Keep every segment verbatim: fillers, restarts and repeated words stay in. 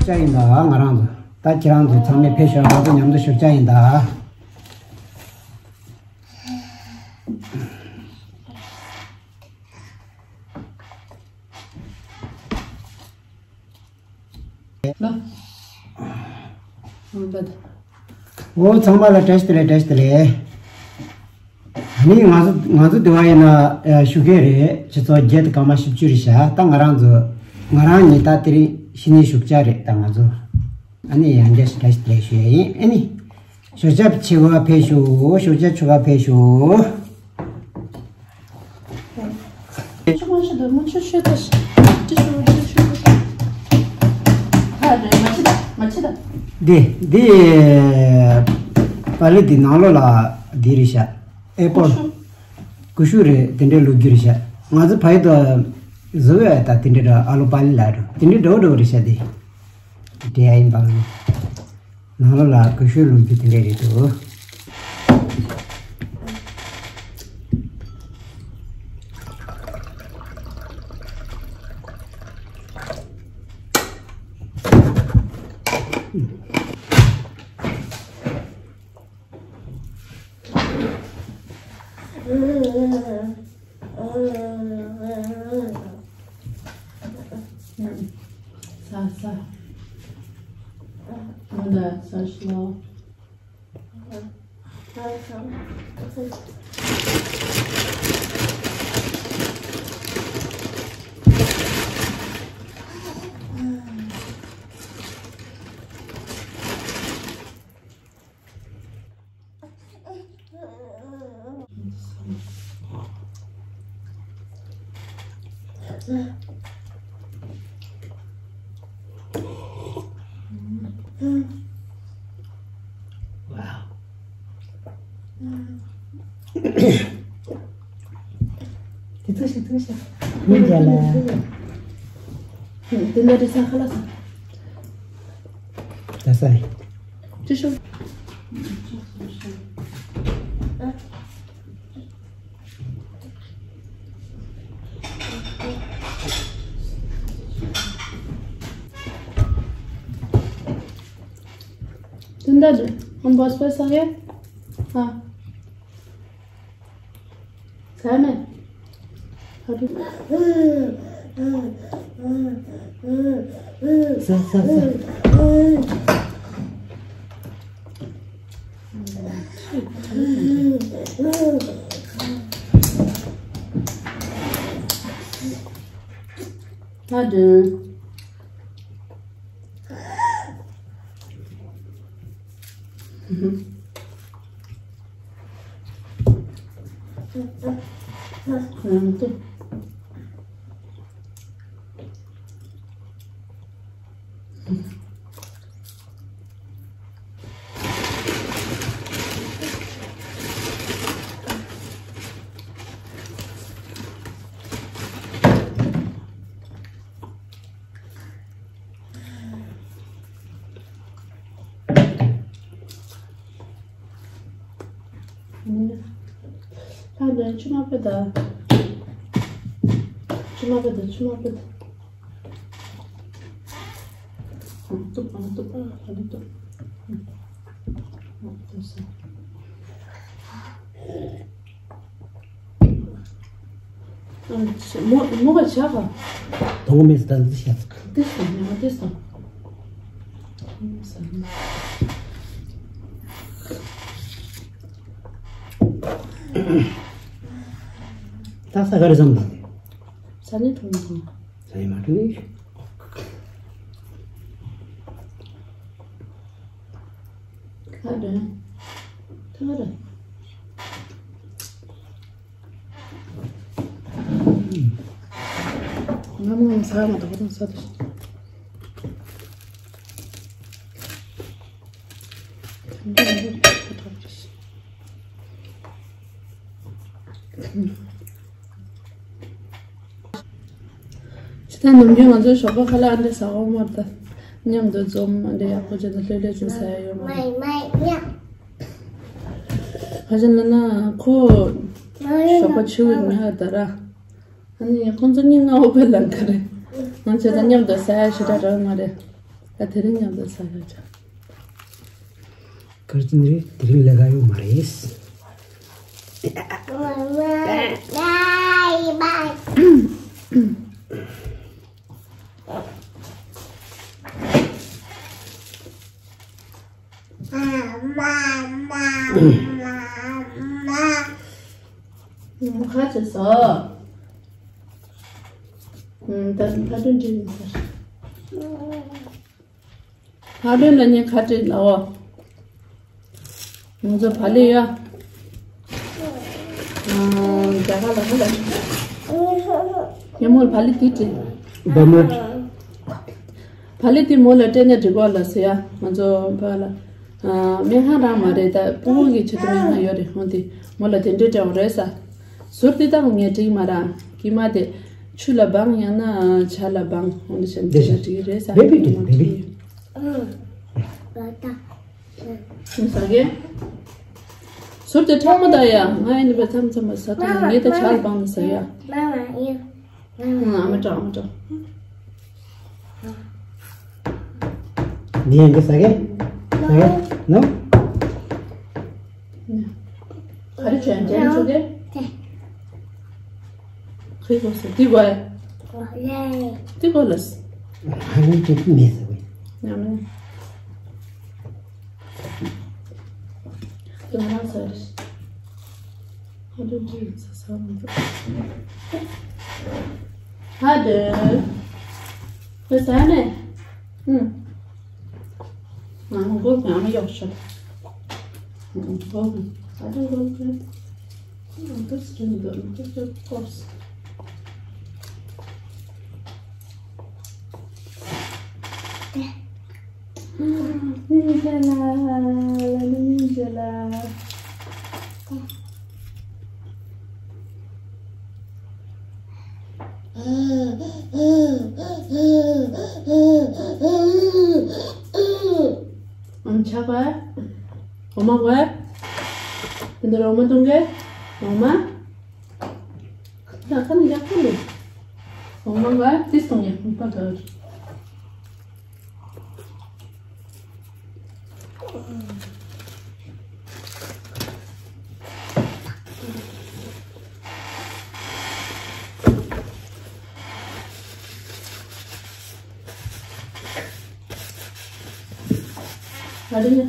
བཅར་ཡིན་ད། ང་རང་ཚོ་ད་ཁྱེད་རང་ཚོ་ཚང་མས་ཕེབས་ཤོག་ང་ཚོ་མཉམ་དུ་ཞོགས་ཇ་ཡིན་ད། ལ། ཨོ་ཚང་མ་ལ་བཀྲ་ཤིས་བདེ་ལེགས། བཀྲ་ཤིས་བདེ་ལེགས། ཨ་ནི་ང་ཚོ་ང་ཚོ་དེ་བ་ཡིན་ན་ཞུ་མཁན་རེད། ཆུ་ཚོད་བརྒྱད་དང་སྐར་མ་བཞི་བཅུ་རེད་ཤག་ད་ང་རང་ཚོ་ང་རང་ཉིད་ད་དེ་རིང་ཕྱི་ཉིན་ཞོགས་ཇ་རེད་ད་ང་ཚོ། ཨ་ནི་ཡང་བསྐྱར་བཀྲ་ཤིས་བདེ་ལེགས་ཞུ་ཡ་ཡིན། ཨ་ནི་ཞོགས་ཇ་ཆེ་བ་ཕེབས་ཤོག་ཞོགས་ཇ་ཆུ་བ་ཕེབས་ཤོག་ཆུ་མ་ཆུ་དང་མ་ཆུ་ཆུ་དང་ཆུ་ཆུ་ཆུ་ཆུ་ཆུ། ཧ་རེ་མ་ཆི་ད་མ་ཆི་ད། འདི་འདི་པ་ལི་འདི་ནང་ལོགས་ལ་འདི་རེད་ཤག་ཨེ་པོལ། ཀུ་ཤུ་རེད། དེ་འདྲའི་ལོ་རྒྱུས་རེད་ཤག་ང་ཚོ་ཕ་ཡུལ་དུ་བཟོ་བའི་ད་དེ་འདྲའི་འདྲ་ཨ་ལོ་པ་ལི་ལ་འགྲོ་དེ་འདྲའི་འགྲོ་འགྲོ་རེད་ཤག་འདི་འདྲ་ཡིན་པ་ལ། ནང་ལོགས་ལ་ཀུ་ཤུའི་ལོ་རྒྱུས་དེ་འདྲ་རེད་འདུག་ས་ས། ང་ད་ས་ཤི་ལོ། དེ་ཚོ་ཞིག་ཚོ་ཞིག་མི་འཇལ་ལ། དེ་འདྲ་དེ་ས་ཁ་ལ་ས། ད་ས། ཅི་ཤོག་དེ་འདྲ་རེད། ཧམ་པ་སྤེ་ས་གེ་ཧ། ས་ནས། ཧ་རུ། ས་ས་ས། ད་དུང་། ད་ནས་ཆུ་མ་ཕེ་ད། ཆུ་མ་ཕེ་ད། ཆུ་མ་ཕེ་ད། ཨང་ཏུ་ཨང་ཏུ་ཨ་ཨ་ཏུ། ཨང་ཏུ་ས། མོ་མོ་ག་ཆ་ག་དོང་མེད་ས་འདི་ཤ་ཚ། འདི་ཤ་ཉ་འདི་ས། ས་ས་ག་རེ་བསམ་དང་། ས་ནི་ཐོང་ཐོང་། ས་ནི་མ་ཐོང་ནི། ཁ་དོན། ཐག་ར། ང་མོ་ས་མ་ཐོག་ཐོག་ས་དུ། ཅི་ད་ནམ་རྒྱུན་ང་ཚོའི་ཞོགས་པ་ཁ་ལག་ཨ་འདྲ་ཟ་འོང་མ་རེད་ད། མཉམ་དུ་འཛོམས་ཨ་འདྲ་ཡག་པོ་བྱས་ནས་ལྷོད་ལྷོད་ཅིག་ཟ་ཡ་ཡོད་མ་རེད། ཕ་ཆེན་ལ་ན་ཁོ་ཞོགས་པ་ཆུ་བོའི་ཉལ་ད་ར། ཨ་ནི་ཁོང་ཚོ་གཉིས་ང་འོ་བེ་ལ་འགའ་རེད། ང་ཚོ་ད་མཉམ་དུ་ཟ་ཡ་ཞེ་དྲག་རག་མ་རེད། ད་དེ་རིང་མཉམ་དུ་ཟ་ག་ཅག་གར་ཅི་ནི་རེད། དེ་རིང་ལས་ཀ་ཡོད་མ་རེད། ཁ་ཆེ་ས། ད་ཕ་དོན་འདྲི་ཡིན་ས། ཕ་དོན་ལ་ཉེ་ཁ་བྲིས་ལའོ། ང་ཚོ་བ་ལི་ཡ། རྒྱ་གར་ལ་ཧ་ལ། ཉེ་མོར་བ་ལི་དེ་བྲིས། བ་མོ། བ་ལི་དེ་མོ་ལ་སྤྲད་ན་འགྲིག་གོ་ལ་ཟེར་ཡ། ང་ཚོ་བ་ལ། སྨན་ཁང་རང་མ་རེད། ད་སྤུ་གུ་གི་ཆེད་དུ་སྨན་ཁང་ཡོད་རེད། འོན་ཏེ་མོ་ལ་དེ་འདྲས་སྤྲད་འོ་རེད་ས། ཟུར་དེ་དག་ངས་བྲིས་མ་ར། ཀྱི་མ་དེ་ཆུ་ལ་སྦང་ཡང་ན་ཇ་ལ་སྦང་འོ་འདི་བྱས་འདི་བྱས་བྲིས་རེད་ས། བེ་བི་དེ་བེ་བི། ཨ། ཟ་གི། ཟུར་དེ་ཁྲག་མ་ད་ཡ། ང་ཡིན་པའི་མཚམས་མཚམས་ཟ་ཐུབ་ན་ངས་ད་ཇ་ལ་སྦང་ནས་ཟ་ཡ། ཨ་མ་ཀྲོ་ཨ་མ་ཀྲོ། འདི་ཡང་འདི་ཟ་གི། ཟ་གི་ནོ། ག་རེ་བྱས་འཇལ་ཆོག་གི། ཁོའི་གོ་སོ་འདི་གོ་ཡ། འདི་གོ་ལ་སི། ཧ་ལམ་ཅིག་མེད་ཟེར་བས། ཉམས་ནས། དེ་ང་རང་ཟ་རེད། ཧ་ལམ་ཅིག་ཟ་ཟ་མི་འདུག་ཧ་དེ། ཁོས་ཟ་ནས། ཨུམ། ང་མགོ་ཡང་མི་གཡོག་ཤོག་མགོ། ཨ་ཅག་མགོ་ཁོས། ཨ་ཏོ་སི་རིང་དུ་ཨ་ཏོ་སི་ཀོར་སི། ཉིན་རྒྱལ་ལ། ཉིན་རྒྱལ་ལ། ཨམ་ཆག་པ། འོ་མ་གོ། འདི་འདྲ་འོ་མ་འཐུང་གི། འོ་མ། ད་ཁ་ནས་ཡག་པོ་ལས། འོ་མ་གོ། ཏིས་འཐུང་ཡ་འོ་མ་གོ། ཨ་རེ།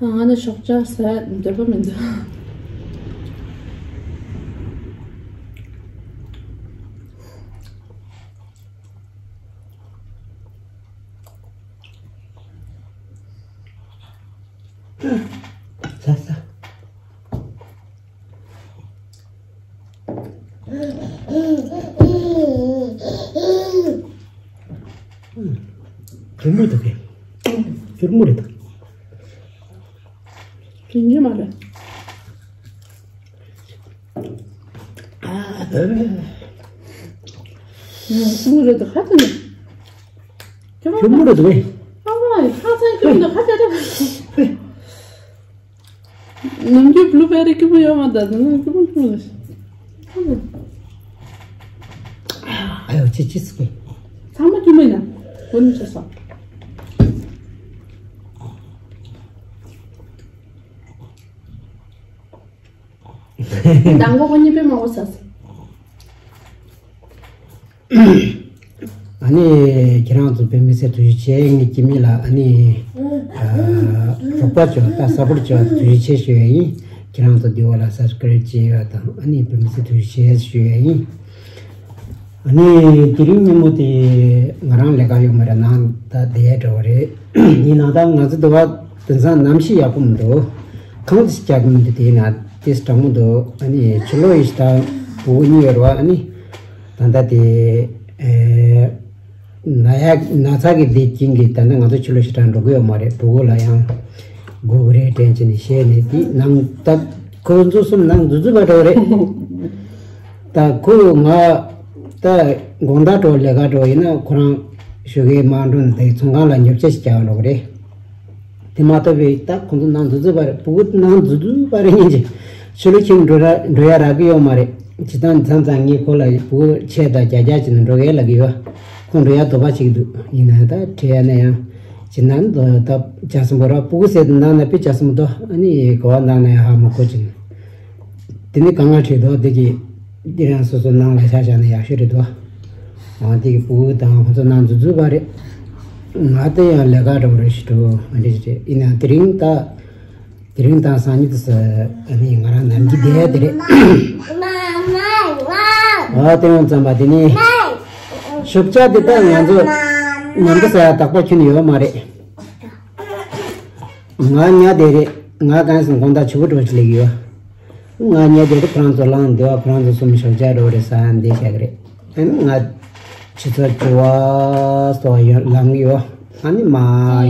ང་ནི་ཞོགས་ཇ་ཟ་འདོད་པ་མི་འདུག་ཟ་ཟ། སྐྱུར་མོ་འདུག་གས། སྐྱུར་མོ་རེད་ད། སྐྱུར་མོ་མ་རེད། ཨ། སྐྱུར་མོ་རེད་ད་ཧ་ཅང་། སྐྱུར་མོ་རེད་ད་བས། ཨ་མ་ཧ་ཅང་སྐྱུར་མོ་འདུག་ཧ་ཅང་རེད། ནམ་རྒྱུན་བླུ་བེ་རི་སྐྱིད་པོ་ཡོད་མ་རེད། ད་ནམ་རྒྱུན་སྐྱིད་པོ་ཐུག་ལ། ཨ་ཡོ་ཅི་ཅི་སྐྱིད། ཚང་མ་སྐྱིད་མོ་ཡིན་ན། གོ་ནི་ཆ་ས། མདང་དགོང་གཉིད་པའི་མ་འོ་ས་ས། ཨ་ནི་ཁྱེད་རང་ཚོ་བོད་མི་སེར་ཐུགས་རྗེ་ཆེ། ངའི་སྐྱེ་དམན་ལ་ཨ་ནི་ཨ་རོགས་པ་བྱོས། ད་སབ་པོར་བྱོས། ཐུགས་རྗེ་ཆེ་ཞུ་ཡ་ཡིན། ཁྱེད་རང་ཚོ་འདི་བ་ལ་སབ་སི་ཀ་རེབ་བྱས་ཡ་དང་ཨ་ནི་བོད་མི་སེར་ཐུགས་རྗེ་ཆེ་ཞུ་ཡ་ཡིན། ཨ་ནི་དེ་རིང་ཉིན་མོ་དེ་ང་རང་ལས་ཀ་ཡོད་མ་རེད། ནང་ད་བསྡད་འགྲོ་བ་རེད། ཡིན་ནའང་ད་ང་ཚོ་འདི་བ་དེང་སང་གནམ་གཤིས་ཡག་པོ་མི་འདུག་གངས་དེ་རྒྱག་གི་མི་འདུག་དེ་ན་དེ་གྲང་མོ་འདུག་ཨ་ནི་ཕྱི་ལོགས་ཡི་ཞིག་དང་བུ་གཉིས་ཡོད་རེད་བ། ཨ་ནི་ད་ལྟ་དེ་ཨེ་ན་ཡག་ན་ཚ་གི་དེ་རྐྱེན་གྱིས་ད་ལྟ་ང་ཚོ་ཕྱི་ལོགས་ཞིག་དང་འགྲོ་གི་ཡོད་མ་རེད། བུ་གུ་ལ་ཡང་ དགོས་ཀྱི་རེད་དྲན་བྱས་ནས་བཤད་ནས་དེ་ནང་ད་ཁོ་ཚོ་གསུམ་ནང་འཛུལ་འཛུལ་བ་འགྲོ་རེད། ད་ཁོ་ང་ད་དགོང་དག་འགྲོ་ལས་ཀ་འགྲོ་ཡིན་ན་ཁོ་རང་ཞོགས་ཀས་མར་འགྲོ་ནས་དེ་ཚོང་ཁང་ལ་ཉོ་ཆ་ཞིག་རྒྱག་འགྲོ་གི་རེད། དེ་མ་གཏོགས་པའི་ད་ཁོང་ཚོ་ནང་འཛུལ་འཛུལ་བ་རེད། ཕྲུ་གུ་ནང་འཛུལ་འཛུལ་བ་རེད་སྙིང་རྗེ། ཕྱི་ལོགས་ཁྱིམ་འགྲོ་ར་འགྲོ་ཡ་རག་གི་ཡོད་མ་རེད། སྤྱིར་བཏང་མཚམས་མཚམས་ངས་ཁོ་ལ་ཕྲུ་གུ་ཆེ་དང་རྒྱ་རྒྱ་བྱས་ནས་འགྲོ་གས་ལབ་ཀྱི་ཡོད། ཁོ་འགྲོ་ཡ་དོགས་པ་ཅིག་འདུག་ཡིན་ན་ད་དྲན་ཡ་ན་ཡང་སྤྱིར་ན་ད་ལྕགས་ཟམ་པ་ར་ཕྲུ་གུ་ཟེར་དུ་ནང་ན་དཔེ་ལྕགས་ཟམ་པ་དོ་ཨ་ནི་གོ་བ་འདང་ན་ཡང་ཧ་མ་གོ་ཅིག་དེ་ནི་གང་ང་ཁྲིད་དོ་དེ་གི་འདི་རང་སོ་སོ་ནང་ལ་ཤ་ཤ་ནས་ཡག་ཤོས་རེད་དོ། ཨང་དེ་གི་ཕྲུ་གུ་དང་ཁོ་ཚོ་ནང་འཛུལ་འཛུལ་བ་རེད། ང་དེ་ཡང་ལས་ཀ་འགྲོ་བ་རེད་ཞུ་དོ་ཨ་འདྲ་ཞིག་རེད། ཡིན་ན་དེ་རིང་ད་དེ་རིང་དང་སང་ཉིན་དུ་ས་ཨ་ནི་ང་རང་ནམ་གྱི་བསྡད་དེ་རེད། ཨ་དེ་ཡང་ཙམ་པ་དེ་ནི་ཤོབ་ཆ་དེ་ད་ང་ཚོ་ཉམས་པོ་ཟ་ཡ་རྟག་པར་ཁྱོན་ཡོད་མ་རེད། ང་ཉལ་བསྡད་རེད། ང་གང་སེང་དགོང་དག་ཆུ་བུ་འགྲོ་ཆི་ལེགས་ཡོད། ང་ཉལ་བསྡད་རེད། ཁོ་རང་ཚོ་ལངས་འདི་བ་ཁོ་རང་ཚོ་གསུམ་ཞོགས་ཇ་འགྲོ་རེད་ཟ་འདི་བྱ་གི་རེད། ཨ་ནི་ང་ཆུ་ཚོད་བཅུ་བ་སོ་ཡོད་ལངས་ཡོད། ཨ་ནི་མ་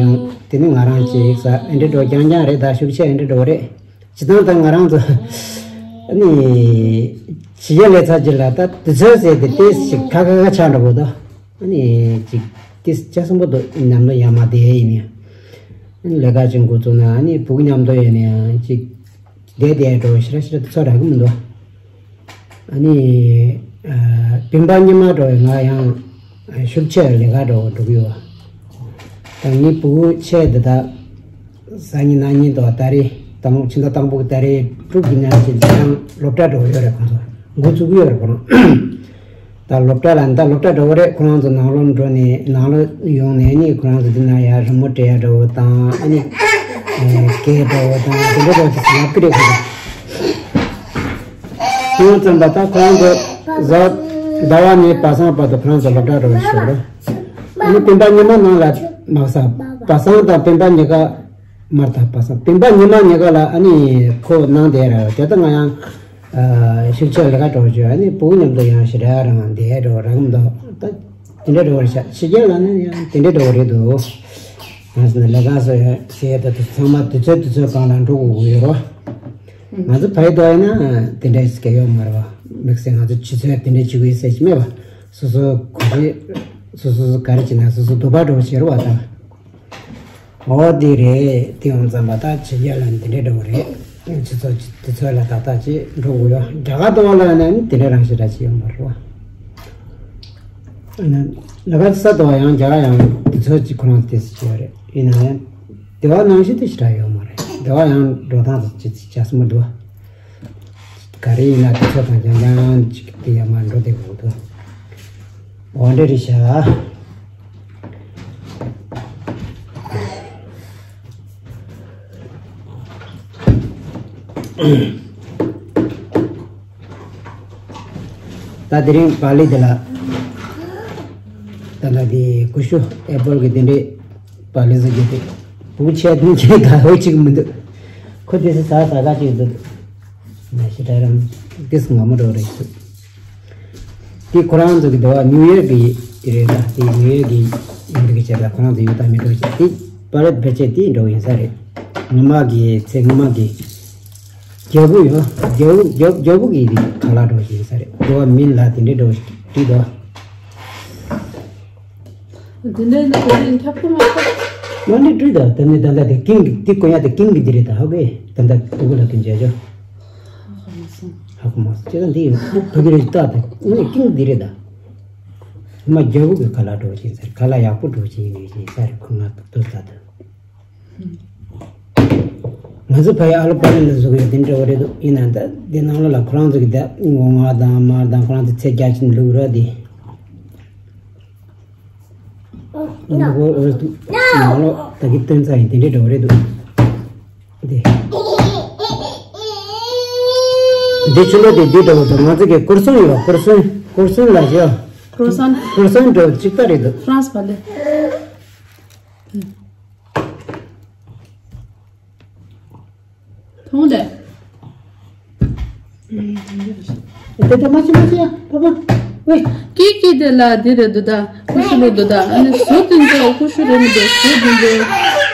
ཡོང་དེ་ནི་ང་རང་ཅིག་ཟ་ཨེ་འདྲ་འགྲོ་རྐྱང་རྐྱང་རེད། ད་ཤུགས་ཆེ་ཨེ་འདྲ་འགྲོ་རེད། སྤྱིར་བཏང་ད་ང་རང་ཚོ་ཨ་ནི་ཕྱི་རྒྱལ་ལས་ཚར་རྗེས་ལ་ད་དུས་ཚོད་ཟེར་དེ་ཏོག་ཙམ་ཁ་ཁ་ཁ་ཆགས་འགྲོ་གི་འདུག་ཨ་ནི་ཅིག་ཏོག་ཙམ་ཆ་ཚང་པོ་འདུག་ཉམས་ལ་ཡ་མ་བསྡད་ཡིན་ནི། ཨ་ནི་ལས་ཀ་ཅིག་འགོ་བཙུགས་ན་ཨ་ནི་ཕྲུ་གུ་མཉམ་དུ་ཡོད་ནས་ཅིག་བསྡད་བསྡད་འགྲོ་ཞེ་དྲག་ཞེ་དྲག་ཏུ་ཚོར་རག་གི་མི་འདུག་ཨ་ནི་ཨ་སྤེན་པ་ཉི་མ་འགྲོ་བའི་ང་ཡང་ཤུགས་ཆེ་ལས་ཀ་འགྲོ་འགྲོ་གི་ཡོད། ད་ངའི་ཕྲུ་གུ་ཆེ་འདི་དག་གཟའ་ཉི་མ་ཉིན་དུ་ད་རེས་དང་ཕྱི་ཟླ་དང་པོ་གི་ད་རེས་དྲུག་གི་ཉིན་གྱི་ལས་ཀ་སློབ་གྲྭ་འགྲོ་ཡོད་རེད། ཁོང་ཚོ་འགོ་བཙུགས་ཀྱི་ཡོད་རེད་ཁོ་རང་། ད་སློབ་གྲྭ་ལ་ད་སློབ་གྲྭ་འགྲོ་གི་རེད། ཁོ་རང་ཚོ་ནང་ལོགས་འགྲོ་ནས་ནང་ལོགས་ཡོང་ནས་ནི་ཁོ་རང་ཚོ་འདི་ན་ཡ་རི་མོ་བྲིས་ཡ་འགྲོ་དང་ཨ་ནི་སྐད་འགྲོ་དང་དེ་འདྲ་འགྲོ་དེ་ལབ་ཀྱི་རེད་ཁོ་ཚོ། དེ་ཙམ་པ་ད་ཁོ་རང་ཚོ་གཟའ་ཟླ་བ་ནས་བ་སང་བར་དུ་ཁོ་རང་ཚོ་སློབ་གྲྭ་འགྲོ་བའི་ཞོར་རེད། ཨ་ནི་སྤེན་པ་ཉི་མ་ནང་ལ་མ་ཟ་བ་སང་དང་སྤེན་པ་ཉི་ཀ་མར་ད་བ་སང་སྤེན་པ་ཉི་མ་ཉི་ཀ་ལ་ཨ་ནི་ཁོ་ནང་བསྡད་ར་དེ་ལྟ་ང་ཡང་ཨ་ཤུགས་ཆེ་ལས་ཀ་འགྲོ་བརྗོད་ཨ་ནི་བུ་མཉམ་དུ་ཡང་ཞེ་དྲག་རང་བསྡད་འགྲོ་རང་མདོག་ད་དེ་འདྲ་འགྲོ་བར་ཤ་ཕྱི་རྒྱལ་ལ་ནི་ཡང་དེ་འདྲ་འགྲོ་བ་རེད་འདུག་ང་ཟེར་ན་ལས་ཀ་སོ་ཡང་ཟེར་ད་དུ་ཚང་མ་དུས་ཚོད་དུས་ཚོད་གང་ལ་འགྲོ་དགོས་ཀྱི་ཡོད་རོ། ང་ཚོ་ཕ་ཡི་དོ་ཡིན་ན་དེ་འདྲ་ཞིག་ཡོད་མ་རེད་བ། དམིགས་བསལ་ང་ཚོ་ཆུ་ཚོད་དེ་འདྲ་བྱེད་དགོས་ཟེར་གྱི་མེད་བ། སོ་སོ་གོ་ཤེས་སོ་སོ་ག་རེ་བྱེད་ན་སོ་སོ་འདོད་པ་འགྲོ་བྱེད་རོ་བ་དང་། འོ་དེ་རེད། དེ་ཡོང་ཙམ་པ་ད་ཕྱི་རྒྱལ་ལ་འདི་འདྲའི་འགྲོ་བ་རེད། ཆུ་ཚོད་དུས་ཚོད་ལ་ཏག་ཏག་ཅིག་འགྲོ་དགོས་ཡོད། རྒྱ་གར་དུ་བ་ལ་ཡིན་ན་ནི་དེ་འདྲ་རང་ཞེ་དྲག་ཅིག་ཡོད་མ་རེད་བ། ལ་ག་ས་དུ་བ་ཡང་རྒྱ་གར་ཡང་དུས་ཚོད་ཅིག་ཁོ་རང་དེ་སུ་ཅིག་ཡོད་རེད། ཡིན་ན་ཡང་དེ་བ་ནང་བཞིན་དུ་ཞེ་དྲག་ཡོད་མ་རེད། དེ་བ་ཡང་འགྲོ་སྟངས་སུ་ཅིག་ཅིག་བྱ་སྲིད་མི་འདུག་བ། ག་རེ་ཡིན་ན་དེ་ཚོ་དང་རྐྱང་རྐྱང་ཅིག་དེ་ཡང་མ་འགྲོ་བདེ་པོ་འདུག་འོ་འདྲ་རེད་ཤག་ད་དེ་རིང་པཱ་ལི་དེ་ལ་ད་ལྟ་དེ་ཀུ་ཤུ་ཨེ་པལ་གི་དེ་འདྲའི་པཱ་ལི་བཟོ་རྒྱུ་དེ་བུ་ཆེ་དུང་ཆེ་ག་འོ་ཅིག་མི་འདུག་ཁོ་དེ་སི་ས་ས་ག་ཅིག་འདུག་ང་ཞེ་དྲག་རང་ཏིས་ངོ་མ་འགྲོ་རེད་ཤི། དེ་ཁོ་རང་ཚོ་གི་འདི་བ་ནིའུ་ཡོག་གི་དེ་རེད་ད། དེ་ནིའུ་ཡོག་གི་ཡིན་འདུག་གི་བྱས་ད་ཁོ་རང་ཚོ་ཡོད་ད་མི་འགྲོ་བྱས་དེ་པ་རེད་བེ་ཆེ་དེ་འགྲོ་ཡིན་ས་རེད། ངོ་མ་གི་ཚེ་ངོ་མ་གི་རྒྱལ་པོ་ཡོད། རྒྱལ་པོ་རྒྱལ་རྒྱལ་པོ་གི་ཁ་ལག་འགྲོ་ཡིན་ས་རེད། འདི་བ་མིན་ལ་དེ་འདྲའི་འགྲོ་བྲིས་ད། དེ་འདྲའི་ནི་དེ་འདྲའི་ཁྱབ་ཁོ་མ་ཁྱབ། མ་ནི་བྲིས་ད་དེ་ནི་ད་ལྟ་དེ་ཀིང་གི་དེ་ཀོ་ཡ་དེ་ཀིང་གི་དེ་རེད་ད་ཧ་གོ་ཨེ། ད་ལྟ་ཕྲུ་གུ་ལ་དེ་མཇལ་ཆོག་ཧ་གོ་མ་སོང་། ཅི་ལ་འདི་ཡིན་ཕ་གི་རེ་ལྟ་དེ་ངས་ཀིང་འདི་རེད་ད། མ་རྒྱལ་པོ་གི་ཁ་ལག་འགྲོ་བཞིན་ཟེར་ཁ་ལག་ཡག་པོ་འགྲོ་བཞིན་ཡིན་ཟེར་ཁོ་ང་ཏོ་ལྟ་དེ། ང་ཚོ་ཕ་ཡི་ཨ་ལོ་པ་ལི་ལ་བཟོ་གི་ཡོད་དེ་འདྲ་བ་རེད་འདུག་ཡིན་ན་ད་འདི་ནང་ལོགས་ལ་ཁོ་རང་ཚོ་གི་ད་ངོ་ང་དང་མར་དང་ཁོ་རང་ཚོ་ཚེ་རྒྱ་ཆེན་ལུག་ར་དེ། ནང་ལོགས་ད་གི་སྟོན་ཚ་ཡིན་དེ་འདྲའི་འགྲོ་རེད་འདུག་འདི་འདི་ཆུ་ལོ་དེ་འདི་འགྲོ་འདུག་ང་ཚོ་གི་ཀུར་སོན་ཡོད། ཀུར་སོན་ཀུར་སོན་ལ་ཞོ། ཀུར་སོན། ཀུར་སོན་འགྲོ་གཅིག་པ་རེད་འདུག་ཧྥ་རན་སི་པ་ལེ། མཐོང་དེ། དེ་དེ་མ་ཤི་མ་ཤི་ཡ་པ་པ། ཝེ། ཀི་ཀི་དེ་ལ་དེ་རེད་འདུག་ད། ཀུ་ཤུ་ལོ་འདུག་ད། ཨ་ནི་བཟོ་དེ་འདྲ་ཀུ་ཤུ་རེད་མི་འདུག་བཟོ་དེ་འདྲ།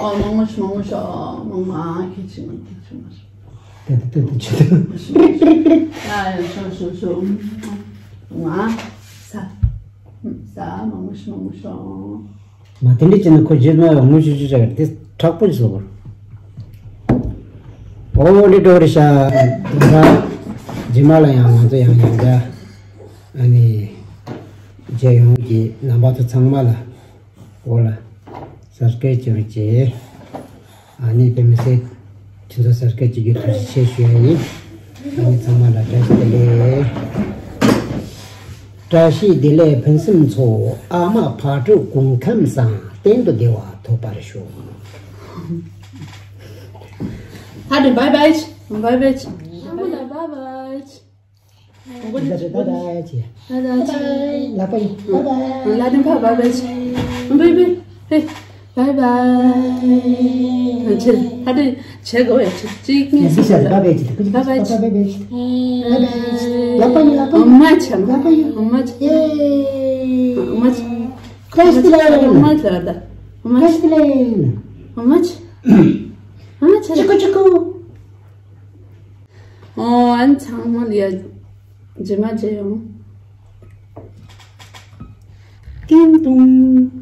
ཨོ་མང་མོ་ཤོ་མང་མོ་ཤོ། མང་མ་ཁྱེད་ཆི་མ་ཁྱེད་ཆི་མ་ཤོ། དེ་དེ་དེ་དེ་ཆི་དེ། ཡ་ཡ་ཤོ་ཤོ་ཤོ། མ་ས་ས་མང་མོ་ཤོ་མང་མོ་ཤོ། མ་དེ་འདྲ་བྱས་ན་ཁོ་རྗེས་མ་ཡང་ངུ་ཤུ་ཤུ་བྱ་གི་དེ་དྲག་པོ་ཞིག་བཟོ་བར། ཨོ་འདི་འགྲོ་རེད་ཤག་དེ་འདྲ་རྗེས་མ་ལ་ཡང་ང་ཚོ་ཡང་ཡང་འདྲ་ཨ་ནི་མཇལ་ཡོང་གི་རྣམ་པ་ཚོ་ཚང་མ་ལ་འོ་ལ་སབ་སི་ཀེ་རེབ་བྱེད་རོགས་བྱེད། ཨ་ནི་དཔེ་མི་སྲིད་ཁྱེད་ཚོ་སབ་སི་ཀེ་རེབ་བྱེད་རྒྱུ་ཐུགས་རྗེ་ཆེ་ཞུ་ཡ་ཡིན། ཨ་ནི་ཚང་མ་ལ་བཀྲ་ཤིས་བདེ་ལེགས། བཀྲ་ཤིས་བདེ་ལེགས་ཕུན་སུམ་ཚོགས། ཨ་མ་ཕ་གྲུ་སྐུ་ཁམས་བཟང་། གཏན་དུ་བདེ་བ་ཐོབ་པར་ཤོག་ཧ་དེ་བའི་བའི་བའི་བའི། ཨ་མ་ལ་བའི་བའི། ད་ད་ད་ད་ཅི། ད་ད་ཅི། ལག་པ་ཡིན། བའི་བའི། ལ་དེ་བའི་བའི་བའི། བའི་བའི། ཧེ། བའི་བའི། ཆེ། ད་དེ་ཆེ་གོ་ཡ་ཆེ་གཅིག་གཉིས་གསུམ། བའི་བའི་ཅི། བའི་བའི་ཅི། བའི་བའི་ཅི། བའི་བའི་ཅི། ལག་པ་ཡིན། ལག་པ་ཡིན། ཨོ་མ་ཆེ། ལག་པ་ཡིན། ཨོ་མ་ཆེ། ཡེ། བཀྲ་ཤིས་བདེ་ལེགས། ཨོ་མ་ཆེ། ཨོ་མ་ཆེ། བཀྲ་ཤིས་བདེ་ལེགས། ཨོ་མ་ཆེ། ཨོ་མ་ཆེ། ཆི་ཀུ་ཆི་ཀུ། ཨོ་ཨན་ཚང་མ་ལ་ཡ་རྗེས་མ་མཇལ་ཡོང་། ཏིང་ཏུང་།